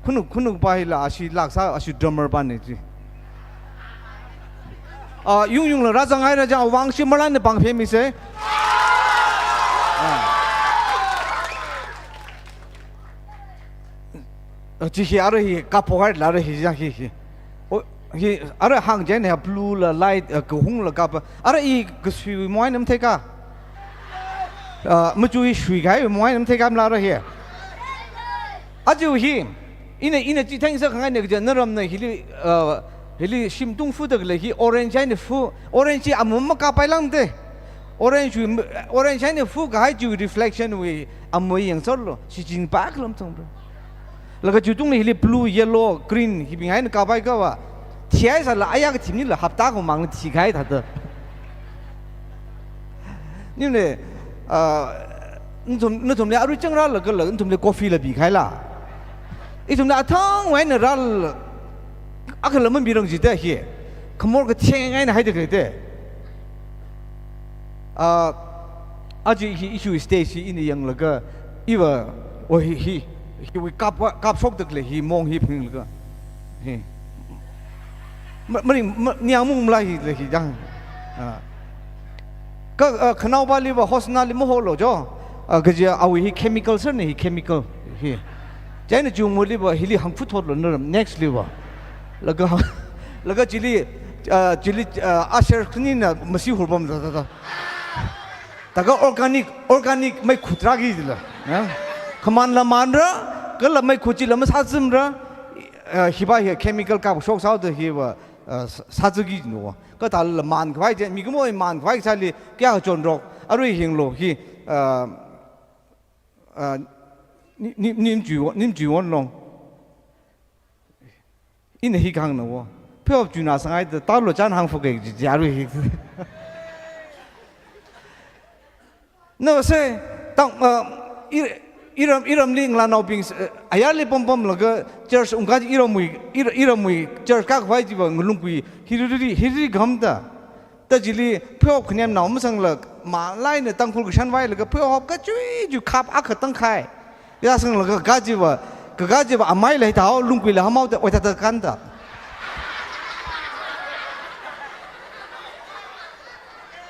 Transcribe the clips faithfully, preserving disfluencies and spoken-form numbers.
Khunuk, khunuk pa hila ashi laksa, ashi drummer pa ne chi. Ah, yung yung la rāzang haira jang, awang shi malan ne pangphe mi se. Ah. Ah, chi hi ara hi kapo haira ara hi jang hi hi. O, hi ara hāng jang ne blue la light, ah, kahung la kapa. Ara i kasui mo ai nam thei ka. Ah, machu i sui kai mo ai nam thei ka mla ara hi. Aja hi, ina, ina chi theng sa khangai ne kaja naramna hili, ah, hili shim tung fu da kala hi orange ai ne fu, orange chi amu makapai lang de. Orange wi, orange ai ne fu kahai chi reflection wi amu yang sor lo, shi jin pa kalam thang bro. Laga chu tung hili blue, yellow, green, hi bing ai ne kapai ka wa. Thi ai sa la aya ka thim ni la hapta ko mang thi kai tha da. Ni ne, ah, nathum, nathum le arui chang ra la ka la, nathum le coffee la bi khai la. Ithum le athang wai na ra la, akha la man bi rang ji te hi. Khamor ka theng ai na hai de kai te. Ah, aja hi issue stage hi ina yang laga, iwa, o hi, hi, hi wi kap, kap shok dak le hi mong hi phing laga. Hi. Ma, ma, ma, ni ang mung mla hi le hi jang. Ah. Ka, ah, khanao pa li ba Hosna li mo ho lo jo. Ah, kaja awi hi chemical sir ne hi chemical. Hi. China jung mo li ba hili hang phut thot lo na next li ba. Laga, laga chili, ah, chili, ah, asher khani na masi hur bam da, da, da. Taka organic, organic mai khut ra ki la. Ya. Khaman la man ra, ka la mai khut chi la ma sa zim ra. Ah, hi ba hi chemical ka shok sao da hi ba, ah, sa, sa zu ki no. Ka ta la man khwai je, mi kamo man khwai sa li, kya chon rok, arui hing lo hi, ah, ah, ni, ni, nim ju, nim ju won long. Ina hi khang na wo. Pheop ju na sangai ta, ta lo chan hang fu ke ji, ji arui hi. No se, tang, ah, i, iram, iram li ngla nao bing, eh, ayar li pom pom laga church ungka iram mui, ir-, iram mui church ka khwai ji ba ngalung kui, hiri, hiri, hiri gam ta. Ta chili pheop khanyam nao masang la, ma lai na Tangkhul kashan wai laga pheop ka chui ju khap akha tang khai. Ya sang laga ka ji ba, ka, ka ji ba amai lai ta hao lungkui la hamao ta, oi ta ta kan ta.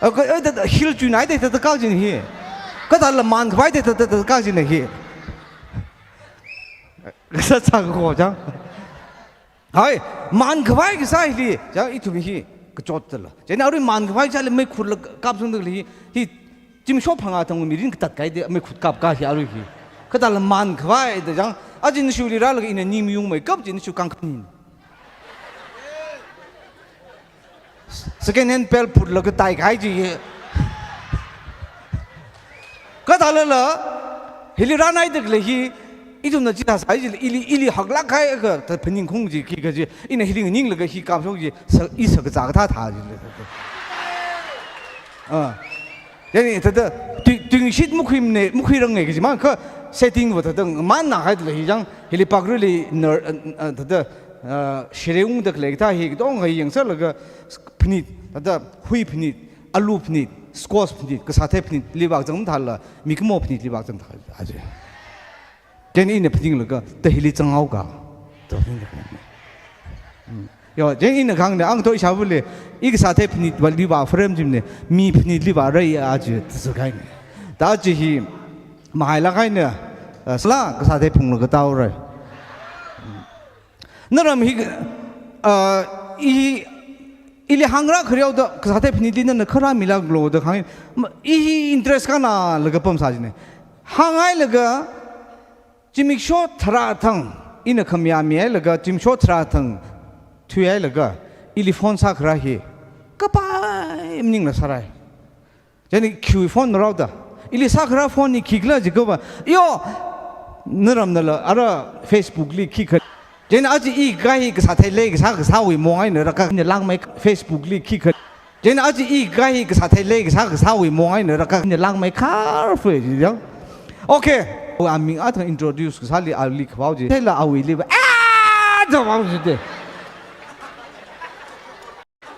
Aka, oi ta, ta, hil ju nai ta, ta, ta ka jin hi. Ka ta la man khwai ta, ta, ta, ta ka jin hi. Sa sa ko jang. Hai, man khavai kasā hili, chang ithum hi, kachot tala. Chang arui man khavai kasā li meikhut la kap sung tala hi, hi, chimsho phangā thang mirin katat kai de, meikhut kap ka hi arui hi. Kathāla man khavai da chang, ajin shuli rālaga ina ning mayung mai kap jin shu kang khanin. Second hand pel phutlaga tai kai ji. Kathālala, hili rānai dakle hi, ithumna chithā sai ji, ili, ili haklak kai ka, ta phaning khung ji, khi ka ji, ina hili ninglaga hi kapshok ji, sa, i sa kaza kathā thā ji. Ah. Yani, thāda, tu-, tungshit mukhuimne, mukhuirang ngai ka ji, mang ka setting va thāda, man na hai dakle hi chang, hili pakru li, ner, ah, ah, thāda, ah, shireung dakle kathā hi, dong hai yangsālaga, phanit, thāda, hui phanit, alu phanit, squash phanit, kasāthei phanit, li vak zang thāla, mikumo phanit li vak zang thāla, aje. Jen ina phaninglaga, ta hili zang hao ka. Ta phaninglaga. Hmm. Yo, jen ina khangne, ang to isha vule, i kasāthei phanit va li va frame jimne, mi phanit li va rai aje, ta sa kai ne. Ta aje hi, mahai la kai ne, eh, sala kasāthei phunglaga tau rai. Naram hi, ah, i, ili hangra khareo da, kasāthei phanit li nana khara mila glo da khang, ma, i hi interest ka na laga pam sa jine. Hāngai laga, chimiksho tharā thang, ina khamya mi ai laga, chimiksho tharā thang, thui ai laga, ili phone sākhara hi, kapai maning la sārai. Chani khiwui phone na rao da. Ili sākhara phone ni khikhala ji kava. Yo! Naram nala, ara Facebook li khikha. Chani aji i kai kasāthei lei kasā kasāwui mong ai na raka ni langmei Facebook li khikha. Chani aji i kai kasāthei lei kasā kasāwui mong ai na raka ni langmei khar fue ji yang. Okay. Wa aming athang introduce kasā li ali khavao ji. Thei la awui li ba. Ah! Jawab ji de.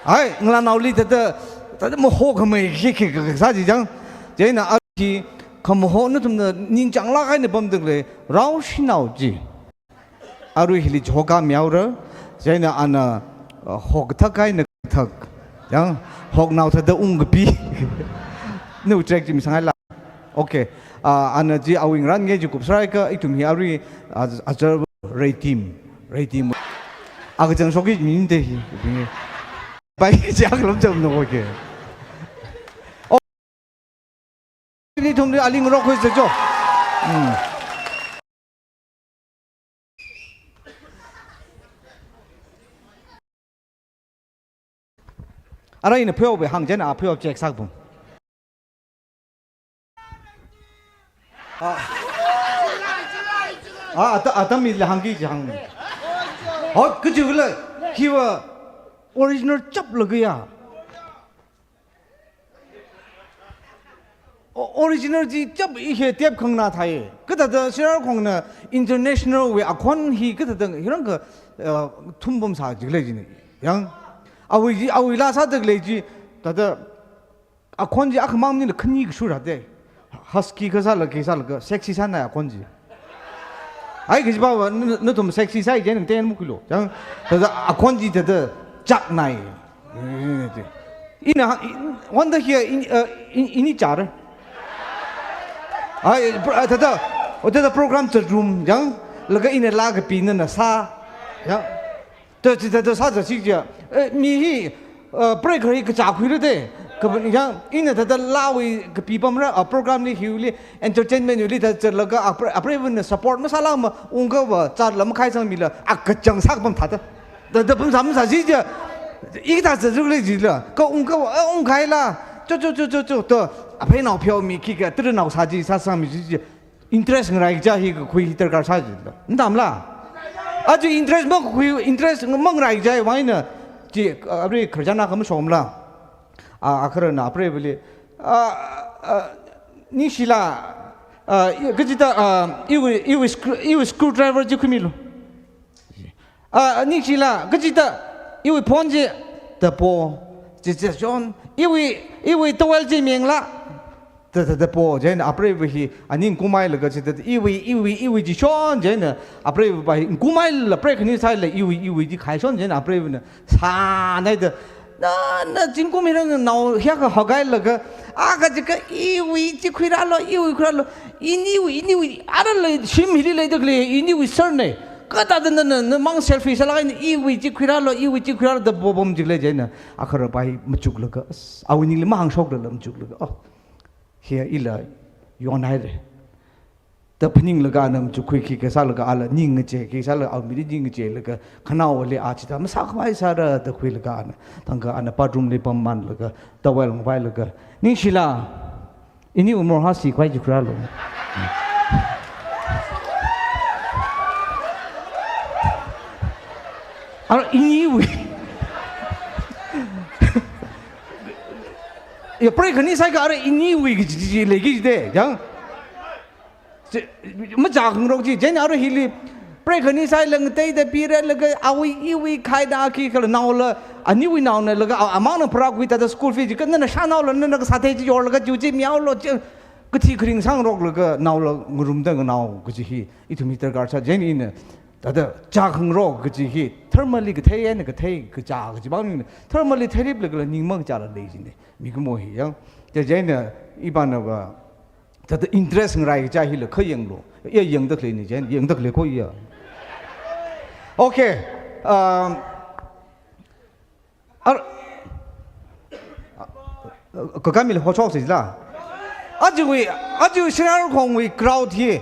Ai, ngalānaoli thāda, thāda maho khamei khi khi khi sā ji chang. Chieina a khi khamaho nathumna ningchāng lāk eina pamdakle, rao shinao ji. Arui hili jhoka mihaora, chieina ana, uh, hok thak kahaina thak. Yang, hoknao thāda ungkapi. Nu track chi misāngaila. Okay. Uh, ana chi awui ngarān nge chi kupsāra kha, ithum hi arui, uh, achar ray team, ray team. Akachang shokki minde hi. Pai chi akhalam cham no, okay. Ithumli aling rok khuisa cho. Hmm. Ara ina pheowa hāng chieina a pheo check sākapam. Ah. Ah, ata, atam ila hāngki chi hāng. Hot kachi kala, hiva original chaplaga ya. O-, original chi chap i he tep khangna thai. Kathāda Sirarakhongna international wui akhon hi kathāda hirang kha, uh, thumpam sā jilei jine. Yang, awui chi, awui laa sāda khalei chi, thāda akhon chi akhamang maningla khani kashura de. Husky kasāla, kasāla, sexy sānai akhon chi. Ai, kajiva, na, nathum sexy sāi chieina ten mukilo. Yang, thāda akhon chi thāda chaknai. Ina, in, wonder here, in, uh, in, ini char. Ai, pro-, uh, thāda, oh, thāda program charum, yang, laga ina laa kapi nana sā. Yang. Thāda, thāda, thāda sāsa chi chi. Eh, mi hi, uh, break hi kachā khuira de. Kha, yang, ina thāda laawui kapipamra, uh, program li hiwuili, entertainment wui li thāda zalaga, apre-, apreivana support masāla ma, ungkava, zala makhai sangmila, akachang sākapam thāda. Thāda pamsā masā chi chi. Ithā zazuk lei chila. Kha ungkava, uh, ungkhaila. Cho, cho, cho, cho, cho. To, apheinao pheomi khikha, tara nao sā chi, sāsangmi chi chi. Interest ngarai kaja hi kakhui hi darkar sā jila. Ntamla? Aja interest makakhui, interest mangarai kaja hi vang eina chi, uh, arui khararchan akha mashomla. Ah, akharana apreivali. Ah, ah, ningshila, ah, i-, kachida, ah, iwui, iwui screw, iwui screwdriver chi khuimilu. Ah, ningshila, kachida, iwui phone chi, da po, chi, chi, John, iwui, iwui towel chi mengla, da, da, da po, chieina apreiva hi, aning kumailaga chi, da, da, iwui, iwui, iwui chi John, chieina apreiva hi, kumaila, prei khani sāla, iwui, iwui chi khai John, chieina apreivana, sānai da, na, na, zingkum hirang nao, hiya kha hagailaga, a kha chi kha, iwui chi khuirālu, iwui khuirālu, iniwui, iniwui, ara lei, shim hili leida khalei, iniwui sir ne. Kathāda na, na, namang selfie sālaga ina iwui chi khuirālu, iwui chi khuirālu da bobom jilei chieina. Akhara pai machuklaga, as, awui ningli mahāngshokla machuklaga. Oh, hiya ila yonhaire. Da phaninglaga ana machuk khuiki kasālaga ala ning ngache, kasālaga awui mili ning ngachelaga, khanaowali a chithā masākhavai sāra da khuilaga ana. Thangkha ana bathroom li pammanlaga, towel ngavailaga. Ningshila, ini umor hasi khavaiji khuirālu. Ara iniwui. Ya, prei khani sāi kha ara iniwui kaji, ji, ji, leiki de, yang. Chi, machākhangarok chi, chieina ara hili, prei khani sāi lang teida pira laga, awui, iwui, khaida khi khala naola, aniwui naona laga, a-, amangna pharākhui thāda school fee chi, kha nana shanaola, nana kasā thei chi yorlaga, chi chi mihaolu, chi, kathi kharing sāngaroklaga, naola ngarumda nganao, kaji hi, ithum hi darkar sā, chieina ina, thāda chākhangarok, kaji hi, tharmali kathei, eina kathei, kachā, kaji bang, tharmali theirip lagala, ningmang chāla lei jine, mikumo hi, yang, chi, chieina, ibanava, thāda interest ngarai kaja hila kha yanglu. Ya yangda khalei ni jen, yangda khalei ko ya. Okay. Um, ar-, kakā mila hochok sila. Ajawui, ajawui Sirarakhongwui crowd hi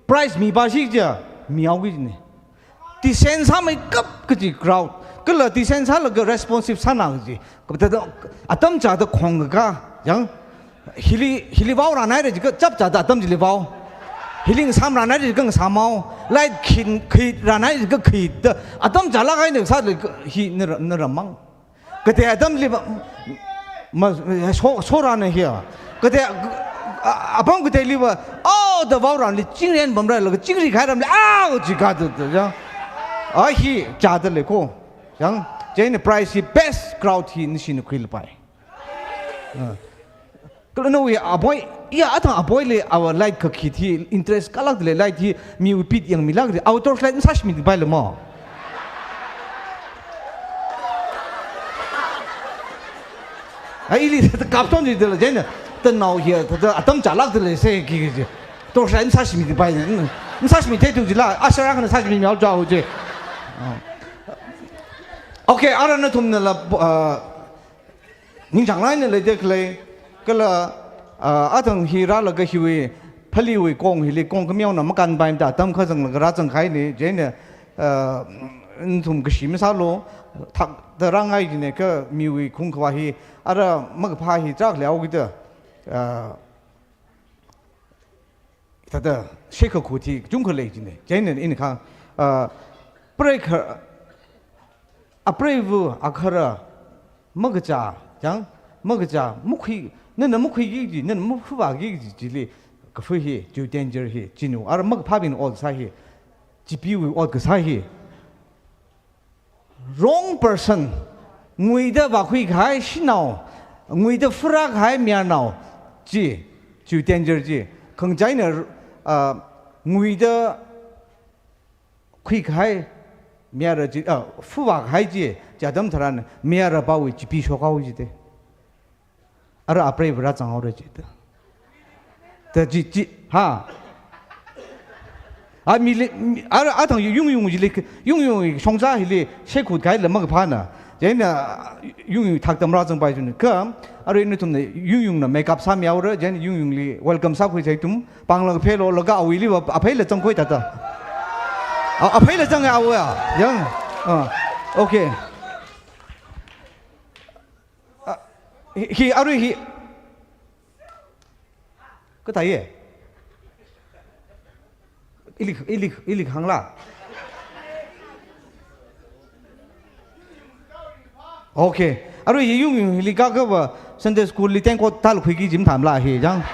prize mipa shi ja, mihaoki ne. Descend sāmeikap kaji crowd. Kala descend sālaga responsive sāna kaji. Kathāda atam chāda khongkakā, yang, hili, hili vaorānhaira jiakha chapchāda atam chili vao. Hili ngasāmrānhaira jiakha ngasāmhao. Light khin, khirānhaira jiakha khirda. Atam chālāk eina sāda hi nara, naramang. Kathei atamli va, ma, so, sorāna hiya. Kathei, a, apam katheili va, oh, da vaorānli, chingri eina pamrālaga, chingri khairamli, oh, jikha da, da, ya. A hi, chāda lei ko. Yang, chieina prize hi best crowd hi nishina khuilapai. Ah. Kala nawui apoi, ya, athang apoili awa light kakhi hi, interest kalak le light hi, miwui pit yangmilak le, awa torch light masāshimi di pai le mo. Ai, ili thāda kapton di dela, jena, tanao hi, thāda atam chālak dela, se ki ki ji. Torch light masāshimi di pai, masāshimi te tu jila, ashara kana sāshimi miao chao ji. Okay, ara nathumnala, uh, ningchānglāk eina leida khalei, kala, ah, athang hi rālaga hiwui, Phaleewui kong hili kong khameona makānpaimada atam kazanglaga rāzangkahai ni, jena, ah, nathum kashi masālu, thakda rāngai jina kha miwui khung khavā hi, ara makaphā hi chak liao kida, ah, thāda, shekha khuti, chungkha lei jina. Jena ina kha, ah, prekha, apreiva, akhara, makachā, chang, makachā, makhui, nana makhuiki ji, nana maphuvāki ji, chili, kafu hi, chiwui danger hi, chinu, ara makaphābing ot kasā hi, chipiwui ot kasā hi. Wrong person, nguida vākhuikahai shanao, nguida phurākahai mayarnao, chi, chiwui danger chi, khangachāna, ah, nguida khuikahai mayara chi, ah, phuvākahai chi, chi atam tharan mayara pāwui chipi shokhaowa jida. Ara apreiva rāzanghaora jida. Da chi, chi, ha. A mili, mi, ara athang yungyung jili, yungyung shongza hili, shekut kahaila makaphāna. Jena yungyung thakda marāzangpai jina. Kha, arui nathumna yungyungna makeup sāmihaora, jena yungyungli welcome sākhuisa ithum. Pāngla phelo, laga awuili va, apheila zangkhui thāda. A, apheila zanga awuya, yang. Ah, okay. Ah, hi, hi, arui hi. Kathāya? Ili, ili, ili hāngla. Okay. Arui hi yungyung hili kakava Sunday school li tengkot thālakhuiki ji mathāmala hi, chang.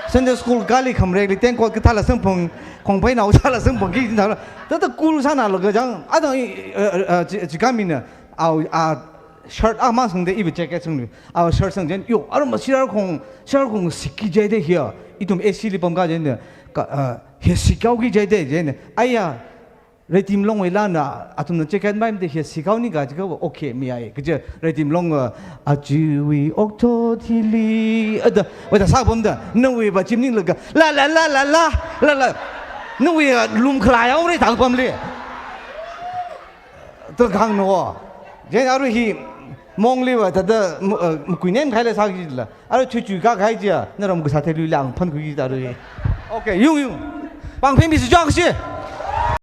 Sunday school kali khamrekli tengkot kathāla samphang, khongphei nao sāla samphangki ji mathāmala. Thāda cool sānalaga chang. Athang, eh, eh, eh, chi, chikha mina, awa, a, shirt a masangda iva jacket sangli. Awa shirt sang jena, yo, aruma shirar khong, shirar khong sikki jida hiya. Ithum A C li pamkahai jena, ka, ah, hi sikhaoki jida jena. Aya, Redim Longwui lana, athumna jacket maimada hi sikhaoni kaji kava, okay, mayai. Kaja Redim Long, ah, achiwui okathuili, ada, wada sāpamda, nawui va chimninglaga, la, la, la. Nawui, ah, lumkhalai haora thākapamli. Thāda kahāng no. Jena arui hi mongli va thāda, m-, eh, makuinem kahaila sāki jila. Arui chuichui kakahai jiya, naram kasā theiluila ngaphankhui jida arui. Okay, yungyung. Pāng phimisi chang si.